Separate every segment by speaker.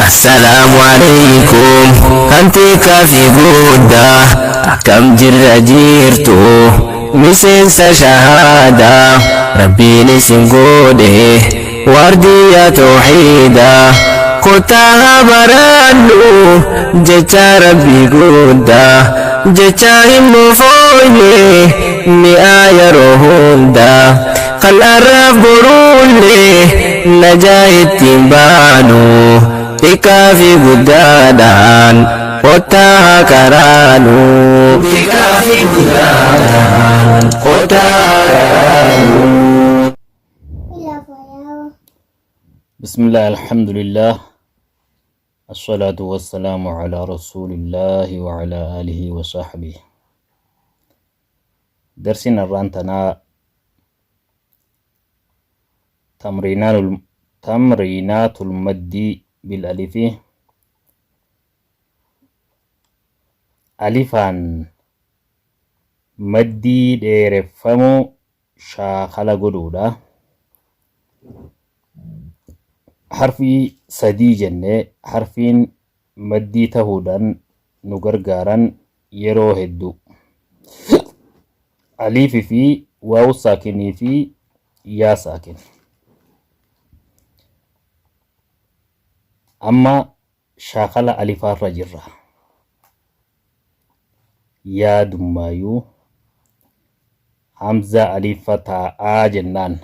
Speaker 1: Assalaamu alaikum kan xiqqaa fi guddaa, akkam jirra jirtu miseensa shahaadaa? Rabbiin isin godhe waardiyyaa tawhiidaa. Kottaa haa barannu jecha Rabbii guddaa, jecha hin mofoyne mi'aa yeroo hundaa, kan arraaf boruullee najaa ittiin baanu. Xiqqaa fi guddaadhaan kottaa haa qaraanu. Xiqqaa fi guddaadhaan kottaa haa qaraanu.
Speaker 2: بسم الله، الحمد لله، الصلاة والسلام على رسول الله وعلى آله وصحبه. درسنا الرانتنا تمرينات المد بالألف. ألفان maddii dheereffamuu shaakala godhuudha. Harfii sadii jennee harfiin maddii tahuudhaan nu gargaaran yeroo hedduu. Aliifi fi waawu saakinii fi yaa saakin. Amma shaakala alifaarra jirra. Yaa dummaayuu hamzaa aliif fataa'aa jennaan.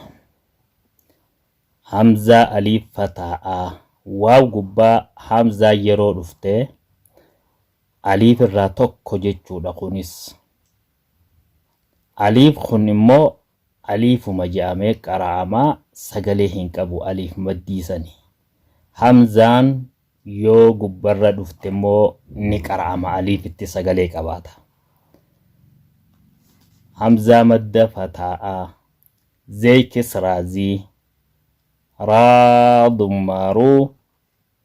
Speaker 2: Hamzaa aliif fataa'aa waaw gubbaa hamzaa yeroo dhufte aliif irraa tokko jechuudha kunis. Aliif kun immoo aliifuma je'amee qara'ama, sagalee hin qabu aliif maddii sani. Hamzaan yoo gubbarra dhufte immoo ni qara'ama, aliifitti sagalee qabaata. Hamzaa madda fataa'a, zey kisraa zii, raa dummaaruu,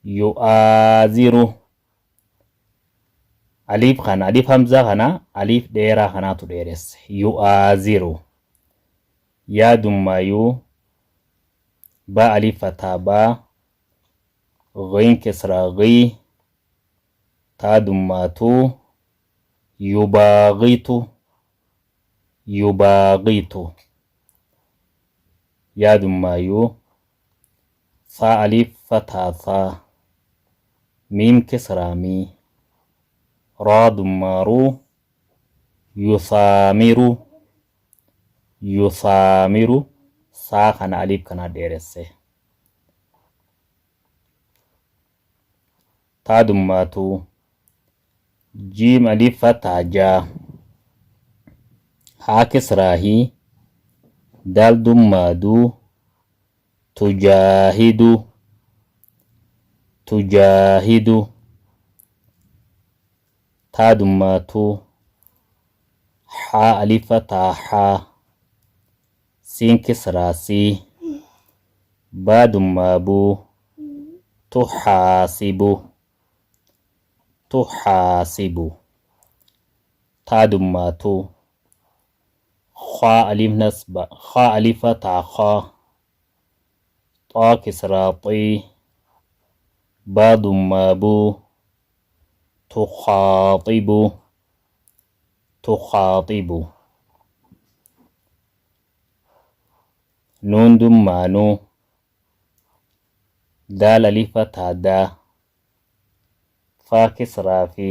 Speaker 2: yu'aaziru. Aliif kana, aliif hamzaa kana aliif dheeraa kanaatu dheeresse. Yu'aaziru. Yaa dummaayuu, baa aliif fataa baa, ghiin kisraa ghii, taa dummaatuu, yubaagitu, yubaagitu. Yaa dummaayuu, thaa aliif fataa thaa, miim kisraa mii, raa dummaaruu, yuthaamiru, yuthaamiru. Saa kana aliif kanaa dheeresse. Taa dummaatuu, jiim aliif fataa jaa, haa kisraa hii, daal dummaaduu, tujaahidu, tujaahidu. Taa dummaatuu, haa aliif fataa haa, siin kisraa sii, baa dummaabuu, tuhaasibu, tuhaasibu. Taa dummaatuu, khaa aliif nasba, khaa aliif fataa khaa, xaa kisraa xii, baa dummaabuu, tukhaatibu, tukhaatibu. Nuun dummaanuu, daal aliif fataa daa, faa kisraa fi,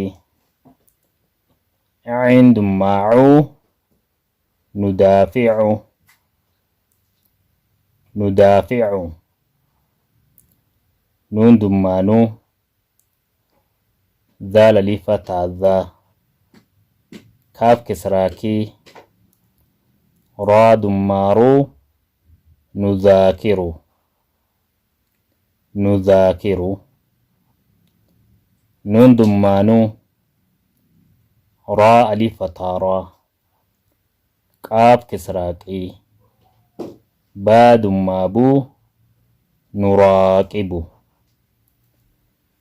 Speaker 2: ciin dummaacuu, nudaaficu, nudaaficu. Nuun dummaanuu, dhaal aliif fataa dhaa, kaaf kisraa kii, raa dummaaruu, nudhaakiru, nudhaakiru. Nuun dummaanuu, raa aliif fataa raa, qaaf kisraa qii, baa dummaabuu, nuraaqibu,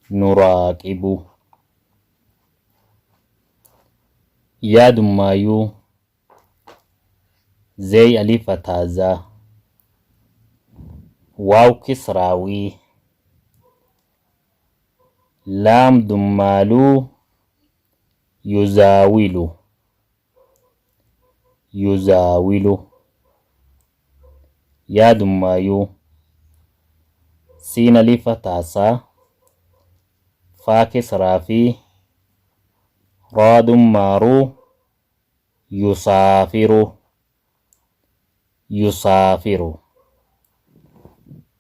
Speaker 2: nuraaqibu. Yaa dummaayuu, zeey aliif fataa zaa, waaw kisraa wii, Laam dummaaluu yuzaawilu yuzaawilu yaa dummaayuu siin alifa taasaa faa kisraa fi raa dummaaruu yusaafiru yusaafiru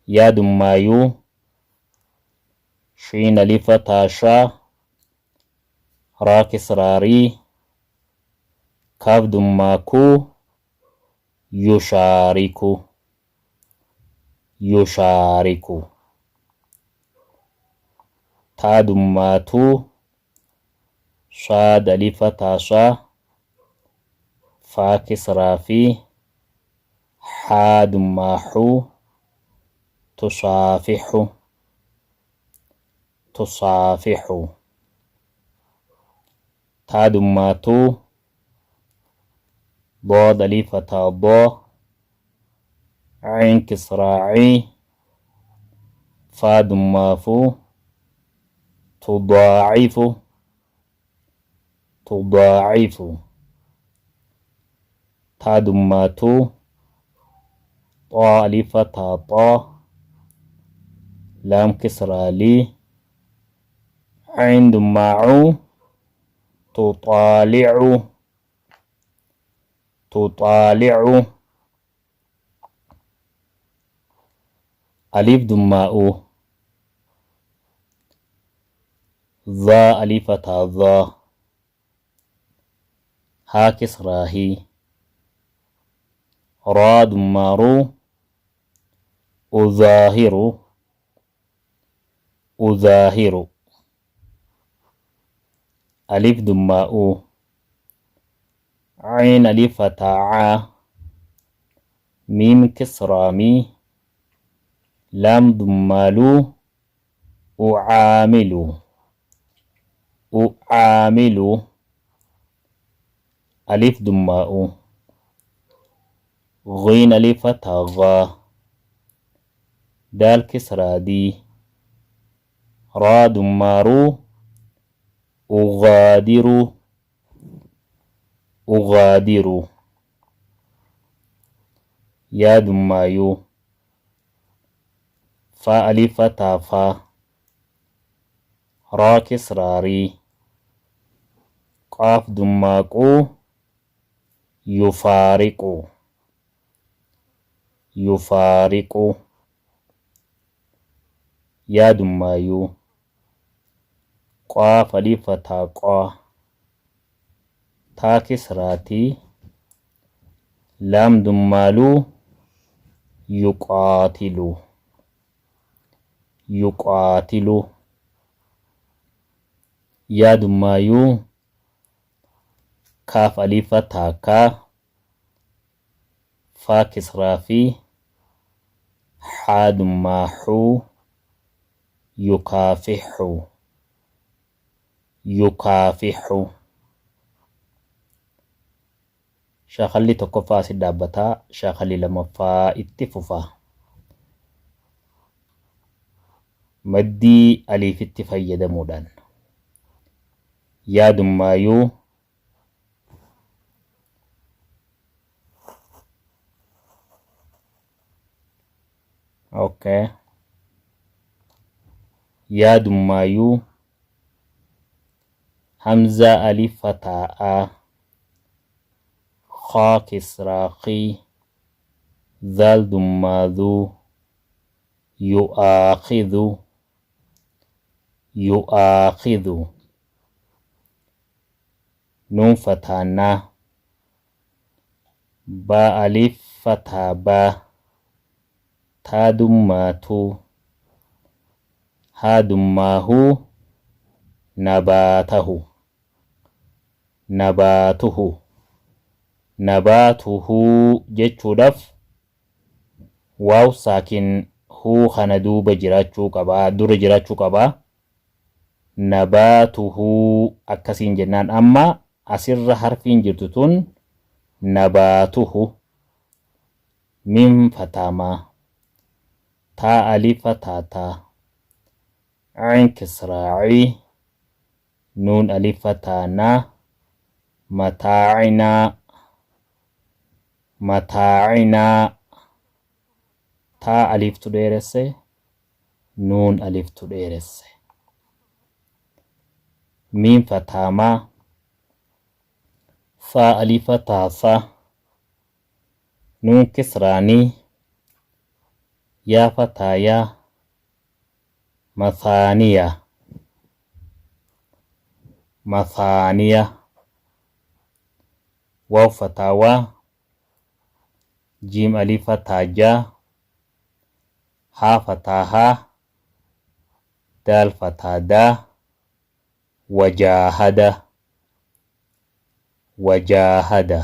Speaker 2: yaa dummaayuu shiin alifa taashaa raa kisraa rii kaaf dummaa kuu yushaariku yushaariku taa dummaa tuu saad alifa taasaa faa kisraa fi haa dummaa xuu tusaafixu tusaafixu taa dummaa tuu ضاد ألف taa ضا عين كسرى عي فا dummaa fuu tudaacifu tudaacifu taa dummaa tuu طا ألف taa طا laam kisraa lii عين dummaa cuu tuxaalicu tuxaalicu alif dummaa uu ظaa alifa taa ظaa haa kisraa hii raa dummaa ruu uzaahiru uzaahiru alif dummaa uu عين alifa taa caa miim kisraa mii laam dummaa luu ucaamilu ucaamilu alif dummaa uu ghiin alifa taa ghaa daal kisraa dii raa dummaa ruu ugaadiru ugaadiru yaa dummaa yuu faa alifa taa faa raa kisraa rii qaaf dummaa quu yufaariqu yufaariqu yaa dummaa yuu qaaf alifa taa qaa taa kisraa tii laam dummaa luu yuqaatilu yuqaatilu yaa dummaa yuu kaaf alifa taa kaa faa kisraa fi xaa dummaa xuu yukaafixu yukaafixu. Shaakalli tokkoffaa asi dhaabbata, shaakalli lamaffaa itti fufa. Maddii aliifitti fayyadamuudhaan. Yaadummaayuu Okay. Yaadummaayuu hamzaa alif fataa a khaa kisraa khii zaal dummaa dhuu yu'aakhidhu yu'aakhidhu nuun fataa naa baa alif fataa baa taa dummaa tuu haa dummaa huu nabaatahu nabaatuhu nabaatuhuu jechuudhaf waaw saakin huu kana duuba jiraachuu qaba dura jiraachuu qaba nabaatuhuu akkasiin jennaan amma asirra harfiin jirtu tun nabaatuhu miim fataamaa taa alifa taataa Ciin kisraa cii, nuun alif fataa naa, mataacinaa, mataacinaa. Taa aliftu dheeresse, nuun aliftu dheeresse. Miim fataa maa, saa alif fataa saa, nuun kisraa nii, yaa fataa yaa, mathaaniya, mathaaniya. Waaw fataa waa, jiim alif fataa jaa, haa fataa haa, daal fataa daa, wajaahada, wajaahada.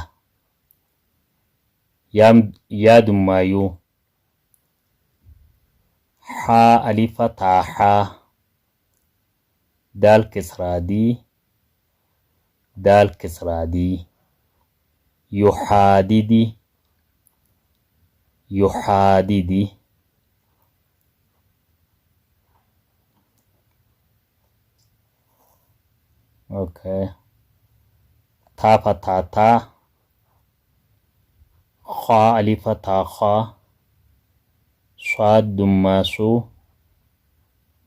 Speaker 2: Yaa dummaayuu, haa alif fataa haa, daal kisraa dii, daal kisraa dii. Yuhaadidi, yuhaadidi. Okay. Taa fataa taa, khaa alif fataa khaa, saad dummaa suu,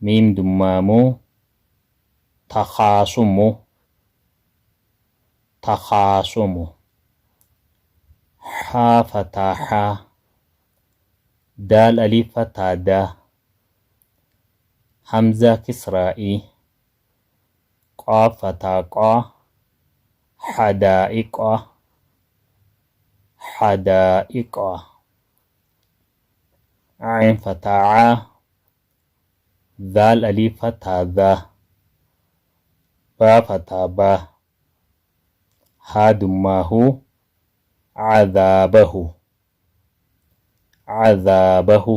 Speaker 2: miim dummaa muu, takhaasumu, takhaasumu. Haa fataa haa, daal alif fataa daa, hamzaa kisraa i, qaaf fataa qaa, hadaa'iqa, hadaa'iqa. Cayn fataa caa, daal alif fataa daa, baa fataa baa, haa dummaa huu, cadaabahu, cadaabahu.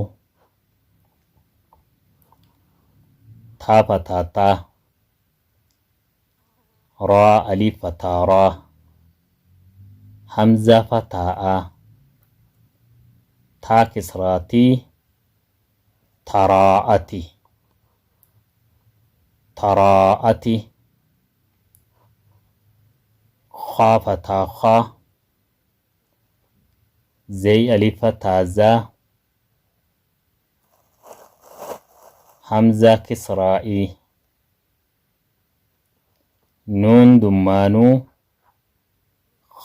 Speaker 2: Taa fataa taa, raa alif fataa raa, hamza fataa a, taa kisraa tii, taraa'ati, taraa'ati. Khaa fataa khaa, zey alif fataa zaa, hamza kisraa i, nuun dummaanuu,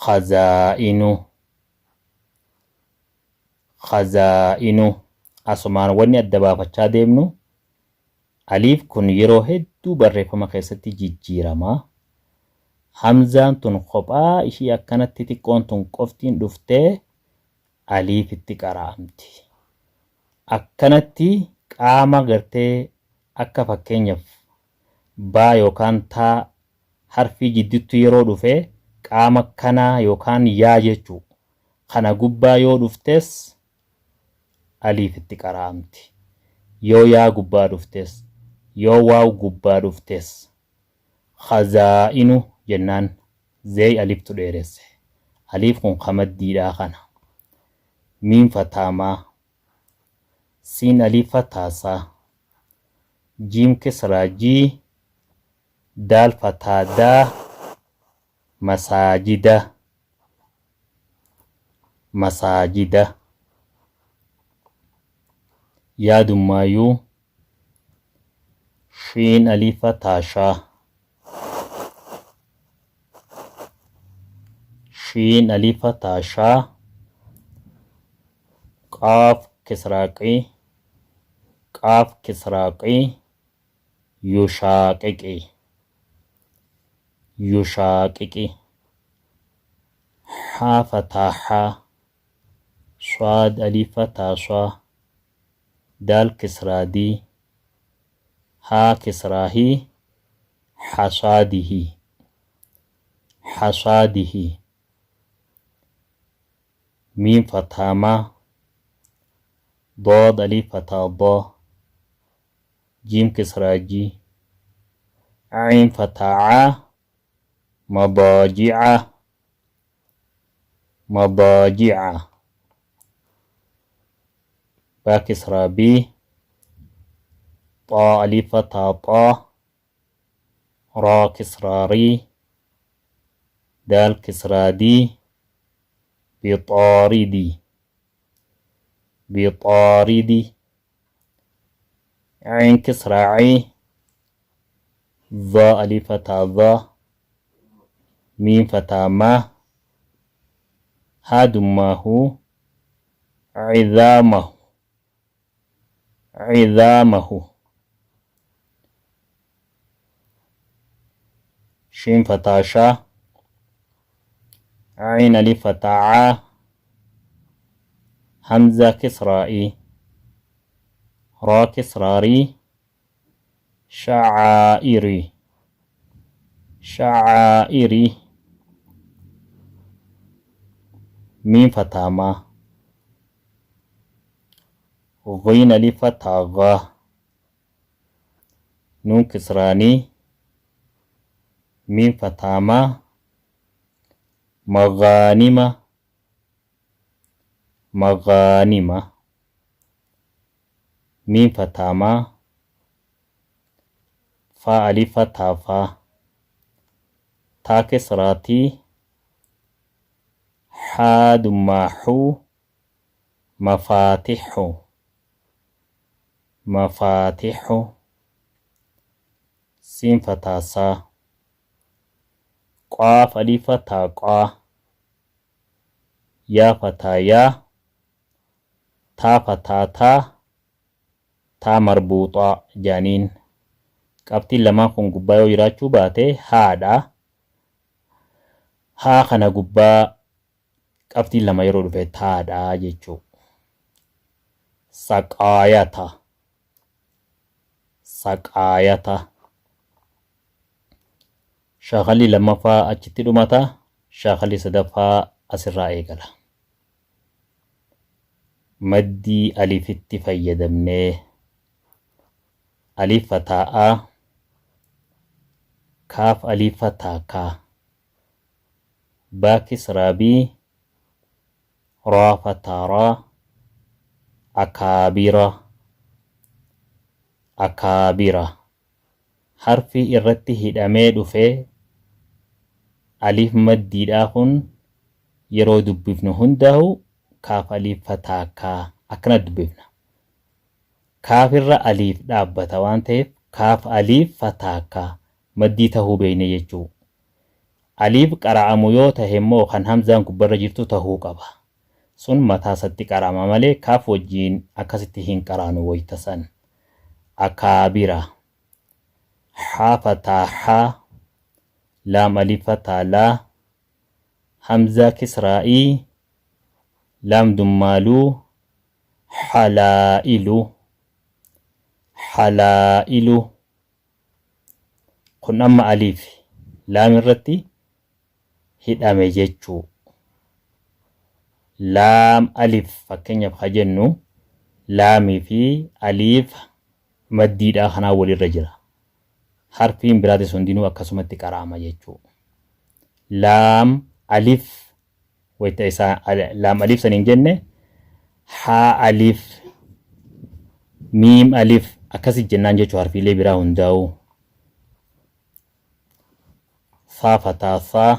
Speaker 2: khazaa'inu, khazaa'inu. Asumaan wanni adda baafachaa deemnu, aliif kun yeroo hedduu barreeffama keessatti jijjiirama. Hamzaan tun kophaa ishii akkanatti xiqqoon tun qoftiin dhuftee aliifitti qara'amti. Akkanatti qaama gartee akka fakkeenyaaf baa yookaan taa harfii jiddutti yeroo dhufe qaama kanaa yookaan yaa jechuu kana gubbaa yoo dhuftes aliifitti qara'amti. Yoo yaa gubbaa dhuftes, yoo waaw gubbaa dhuftes, khazaa'inu jennaan zeey aliftu dheeresse. Aliif kun ka maddiidhaa kana. Miim fataa maa, siin aliif fataa saa, jiim kisraa jii, daal fataa daa, masaajida, masaajida. Yaa dummaayuu, shiin aliif fataa shaa, shiin aliif fataa shaa, qaaf kisraa qii, qaaf kisraa qii, yushaaqiqi, yushaaqiqi. Haa fataa haa, saad aliif fataa saa, daal kisraa dii, haa kisraa hii, hasaadihi, hasaadihi. Miim fataa maa, daad aliif fataa daa, jiim kisraa jii, ciin fataa caa, madaajica, madaajica. Baa kisraa bii, Xaa aliif fataa xaa, raa kisraa rii, daal kisraa dii, bixaaridi, bixaaridi. Ciin kisraa cii, dhaa aliif fataa dhaa, miim fataa maa, haa dummaa huu, cidaamahu, cidaamahu. Shiin fataa shaa, ciin aliif fataa caa, hamzaa kisraa i, raa kisraa rii, shacaa'iri, shacaa'iri. Miim fataa maa, ghiin aliif fataa ghaa, nuun kisraa nii, miim fataa maa, maghaanima, maghaanima. Miim fataa maa, faa aliif fataa faa, taa kisraa tii, haa dummaa huu, mafaatixu, mafaatixu. Siin fataa saa, qaaf aliif fataa qaa, yaa fataa yaa, taa fataa taa, taa marbuuxaa jaaniin. Qabxiin lamaan kun gubbaa yoo jiraachuu baate haadha. Haa kana gubbaa qabxiin lama yeroo dhufe taadha jechuu. Saqaayata, saqaayata. Shaakalli lammaffaa achitti dhumata. Shaakalli sadaffaa asirraa eegala. Maddii alifitti fayyadamnee aliif fataa a, kaaf aliif fataa ka, baa kisraa bii, raa fataa raa, akaabira, akaabira. Harfii irratti hidhamee dhufe aliif maddiidhaa kun yeroo dubbifnu hundaahu kaaf aliif fataa kaa akkana dubbifna. Kaaf irra aliif dhaabbata waan ta'eef kaaf aliif fataa kaa maddii tahuu beekne jechuu. Aliif qara'amu yoo tahe immoo kan hamzaan gubbarra jirtu tahuu qaba. Sun mataa isatti qara'ama malee kaaf wajjiin akkasitti hin qaraanu wayta san. Akaabira. Haa fataa haa, laam aliif fataa laa, hamzaa kisraa ii, laam dummaa luu, halaa'ilu, halaa'ilu. Kun amma aliif laam irratti hidhame jechuu. Laam alif fakkeenyaaf ha jennu laamii fi aliif maddiidhaa kanaa walirra jira. Harfiin biraatis hundinuu akkasumatti qara'ama jechuu. Laam alif wayta isaa laam alif san hin jenne haa alif miim alif akkasi jennaan jechuu harfiilee biraa hundaa'uu. Saa fataa saa,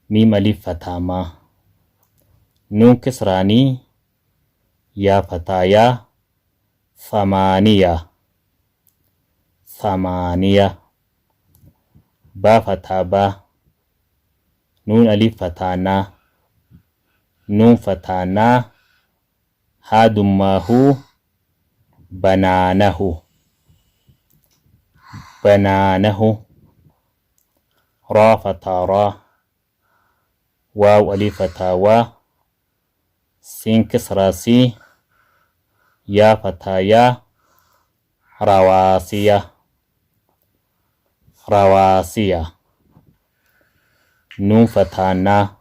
Speaker 2: miim aliif fataa maa. Nuun kisraa nii, yaa fataa yaa, samaaniya, samaaniya. Baa fataa baa, nuun aliif fataa naa, nuun fataa naa, haa dummaa huu, banaanahu, banaanahu. Raa fataa raa, waaw aliif fataa waa, siin kisraa sii, yaa fataa yaa, rawaasiya, rawaasiya. Nuun fataa naa,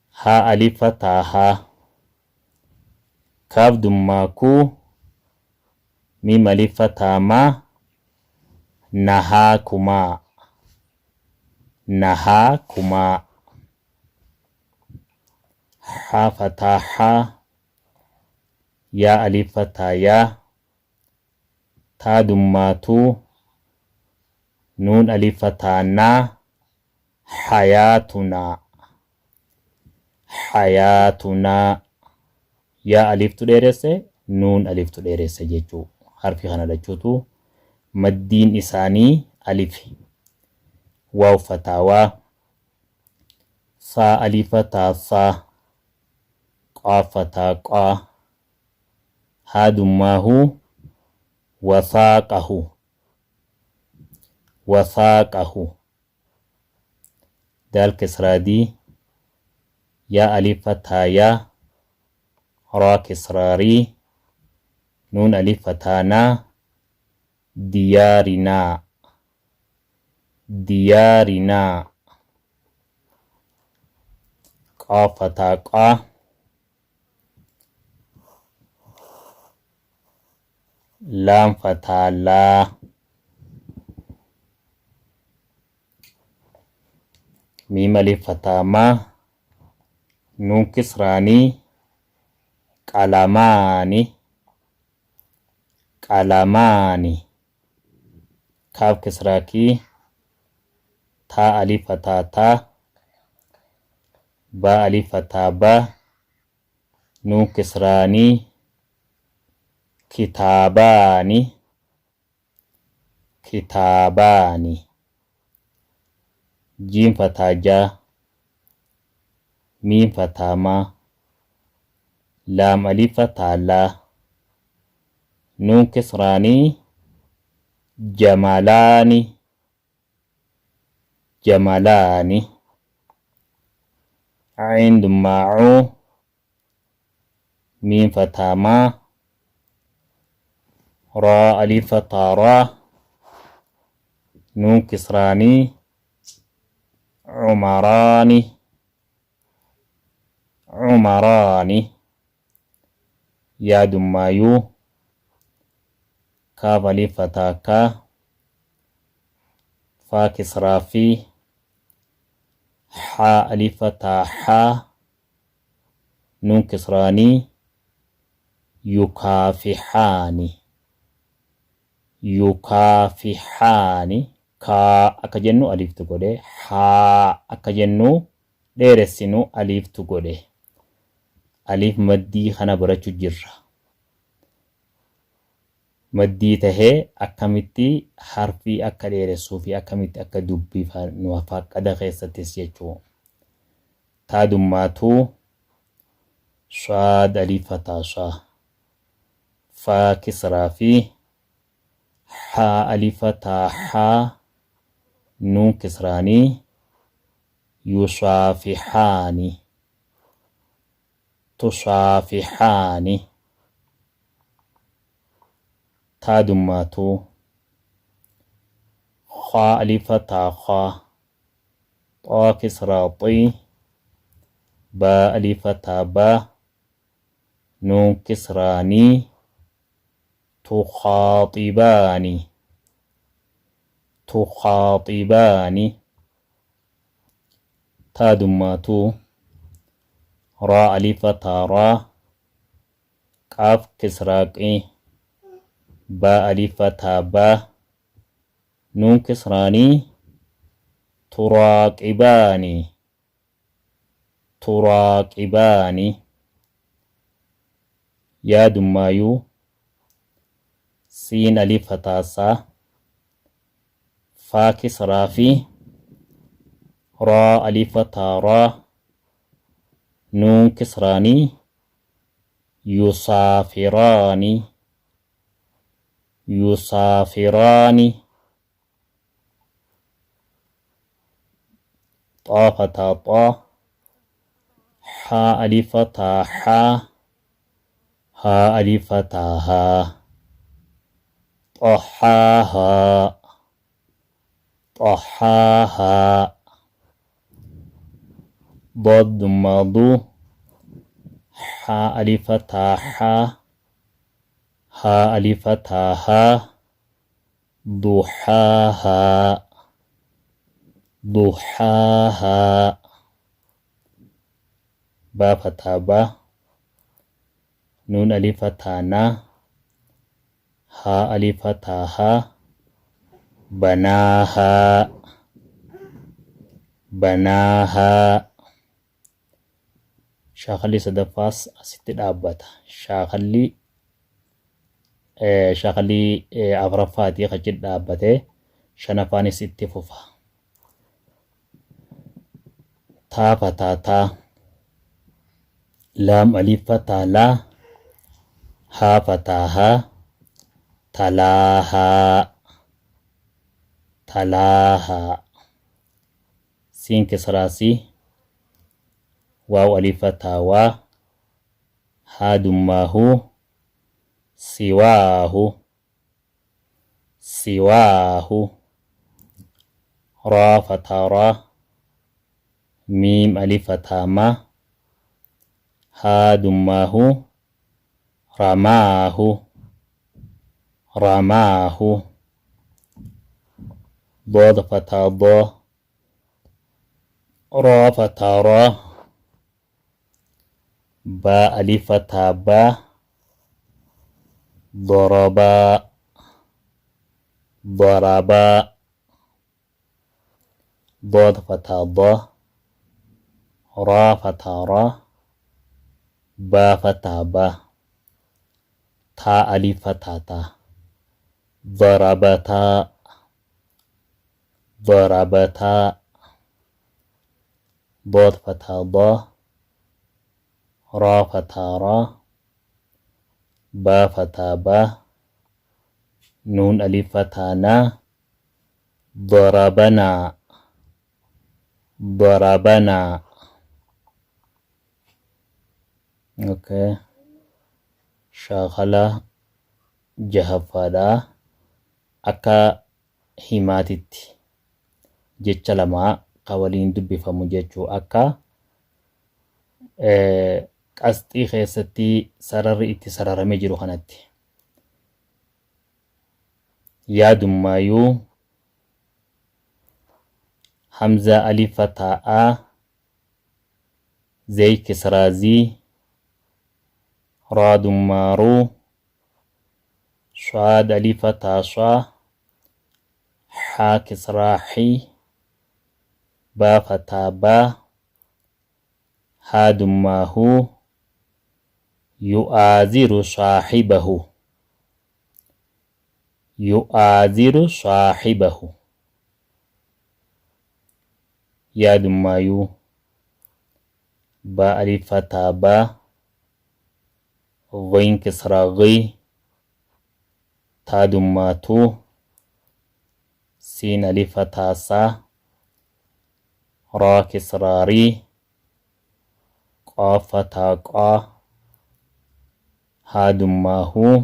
Speaker 2: haa aliif fataa haa, kaaf dummaa kuu, miim aliif fataa maa, nahaakumaa, nahaakumaa. Haa fataa haa, yaa aliif fataa yaa, Taa dummaa tuu, nuun aliif fataa naa, hayaatunaa, hayaatunaa. Yaa aliiftu dheeresse, nuun aliiftu dheeresse jechuu. Harfi kana lachuutu maddiin isaanii alifi. Waaw fataa waa, saa aliif fataa saa, qaaf fataa qaa, haa dummaahu, wasaaqahu, wasaaqahu. Daal kisraa dii, yaa aliif fataa yaa, raa kisraa rii, nuun aliif fataa naa, diyaarinaa, diyaarinaa. Qaaf fataa qaa, Laam fataa laa. Miim aliif fataa maa. Nuun kisraanii qalamaani, qalamaani. Kaaf kisraa kii. Taa aliif fataa taa. Baa aliif fataa baa. Nuun kisraanii kitaabaani, kitaabaani. Jiim fataa jaa, miim fataa maa, laam aliif fataa laa, nuun kisraanii jamalaani, jamalaani. Ayn dummaa cuu, miim fataa maa, raa aliif fataa raa, nuun kisraanii cumaraani, cumaraani. Yaa dummaa yuu, kaaf aliif fataa kaa, faa kisraa fii, haa aliif fataa haa, nuun kisraanii yukaafihaani, yukaafihaani. Kaa akka jennu aliiftu godhe, haa akka jennu dheeressinu aliiftu godhe. Aliif maddii kana barachu jirra. Maddii tahee akkamitti harfii akka dheeressuu fi akkamitti akka dubbifannu faqqada keessattis jechuu. Taa dummaa tuu, saad aliif fataa saa, faa kisraa fi, haa aliif fataa haa, nuun kisraanii, yusaafihaani, tusaafihaani. Taa dummaa tuu, khaa aliif fataa khaa, xaa kisraa xii, baa aliif fataa baa, nuun kisraa nii, tukhaaxibaani, tukhaaxibaani. Taa dummaa tuu, raa aliif fataa raa, qaaf kisraa qi, baa aliif fataa baa, nuun kisraanii turaaqibaani, turaaqibaani. Yaa dummaa yuu, siin aliif fataa saa, faa kisraa fi, raa aliif fataa raa, nuun kisraanii yusaafiraani, yusaafiraani. Xaa fataa xaa, haa aliif fataa haa, haa aliif fataa haa, xaxaahaa, xaxaahaa. Daad dummaa duu, haa aliif fataa haa, haa aliif fataa haa, duxaahaa, duxaahaa. Baa fataa baa, nuun aliif fataa naa, Haa alif fataa haa banaahaa banaahaa. Shaakalli sadaffaas asitti dhaabbata. Shaakalli shaakalli afuraffaatii achi dhaabbate shanaffaanis itti fufa. Taa fataa taa laam alif fataa laa haa fataa haa talaahaa talaahaa siin kisraa si waaw alif fataa waa haa dummaa huu siwaahu siwaahu raa fataa raa miim alif fataa ma haa dummaa hu ramaahu ramaahu ضاد fataa ضا raa fataa raa baa alif fataa baa ضربا ضربا ضاد fataa ضا raa fataa raa baa fataa baa taa alif fataa taa ضربتا ضربتا ضاد fataa ضا raa fataa raa baa fataa baa nuun alif fataa naa ضربنا ضربنا. Okay. Shaakala jahaffaadha. Akka himaatitti jecha lamaa ka waliin dubbifamu jechuu akka qasxii keessatti sararri itti sararamee jiru kanatti. Yaadummaayuu hamzaa alif fataa a zey kisraa zii raa dummaa ruu saad alif fataa saa haa kisraa xii baa fataa baa haa dummaa huu yu'aaziru saahibahu yu'aaziru saahibahu yaa dummaayuu baa alif fataa baa ghiin kisraa ghii taa dummaa tuu siin alif fataa saa raa kisraa rii qaaf fataa qaa haa dummaa huu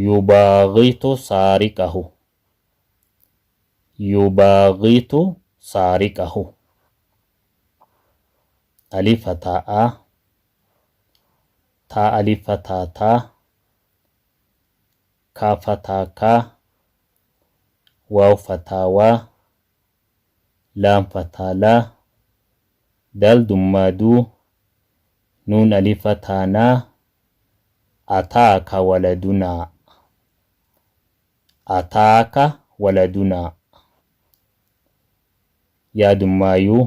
Speaker 2: yubaagitu saariqahu yubaagitu saariqahu alif fataa a taa alif fataa taa kaaf fataa kaa waaw fataa waa laam fataa laa daal dummaa duu nuun alif fataa naa ataaka waladunaa ataaka waladunaa yaa dummaayuu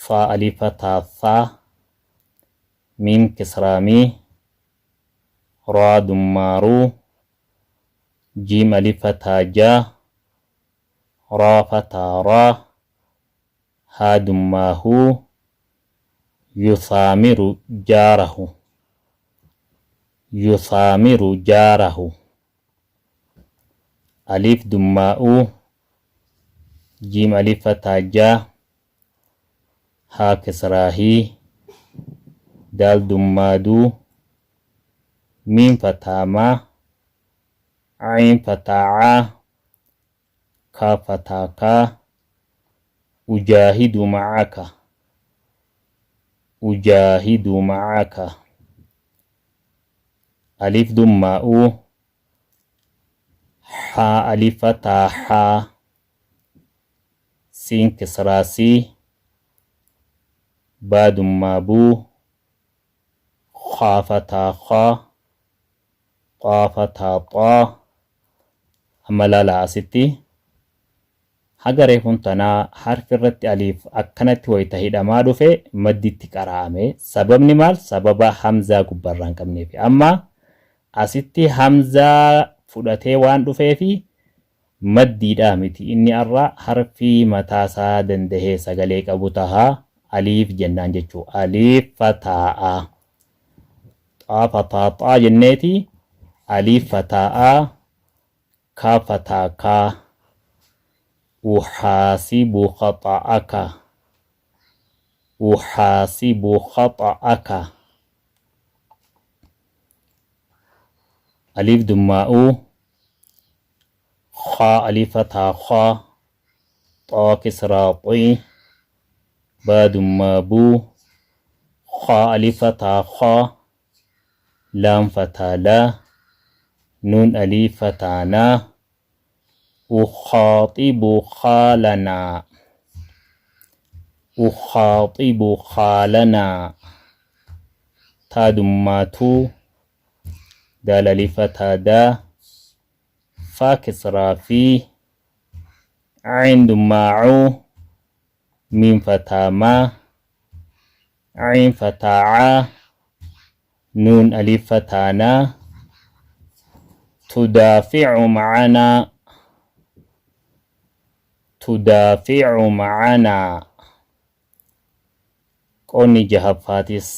Speaker 2: faa alif fataa thaa miim kisraa mii raa dummaa ruu jiim alif fataa jaa raa fataa raa haa dummaa huu yuthaamiru jaarahu yuthaamiru jaarahu alif dummaa uu jiim alif fataa jaa haa kisraa hii daal dummaa duu miim fataa maa ayn fataa caa kaaf fataa kaa ujaahidu macaka ujaahidu macaka alif dummaa uu xaa alif fataa xaa siin kisraa sii baa dummaa buu khaa fataa khaa Xaa fataa xaa. Amma laalaa asitti haga reefun tanaa harfi irratti aliif akkanatti wayta hidhamaa dhufe madditti qara'ame. Sababni maal? Sababa hamzaa gubbarraa hin qabneefi. Amma asitti hamzaa fudhatee waan dhufeefi maddiidhaa miti. Inni arra harfii mataasaa dandahee sagalee qabu taha. Aliif jennaan jechuu. Aliif fataa'a. Xaa fataa xaa jenneeti aliif fataa'a kaa fataa kaa uhaasibu khaxa'aka uhaasibu khaxa'aka aliif dummaa'uu khaa aliif fataa khaa xaa kisraa xii baa dummaa buu khaa aliif fataa khaa laam fataa laa nuun aliif fataa naa ukhaaxibu khaalanaa ukhaaxibu khaalanaa taa dummaa tuu daal aliif fataa daa faa kisraa fii cayn dummaa cuu miim fataa maa cayn fataa caa nuun aliif fataa naa tudaaficu macanaa tudaaficu macanaa. Qoonni jahaffaatis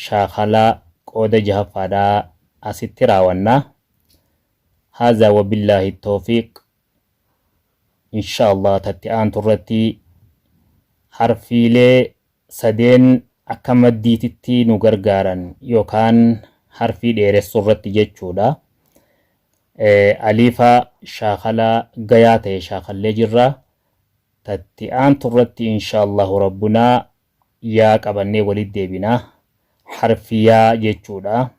Speaker 2: shaakala qooda jahaffaadhaa asitti raawanna. Haazaa wabillaahi tawfiiq. Insha Allah tatti aantu irratti harfiilee sadeen akka maddiititti nu gargaaran yookaan harfii dheeressuu irratti jechuudha. Aliifa shaakala gayaa ta'e shaakallee jirra. Tatti aantu irratti insha Allahu rabbunaa yaa qabannee walitti deebina. Harfi yaa jechuudha.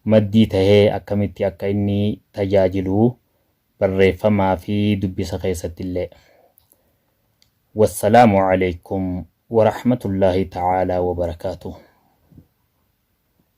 Speaker 2: Maddii tahee akkamitti akka inni tajaajilu barreeffamaa fi dubbisa keessattillee. Wassalaamu aleykum warahmatullaahi ta'aalaa wabarakaatuh.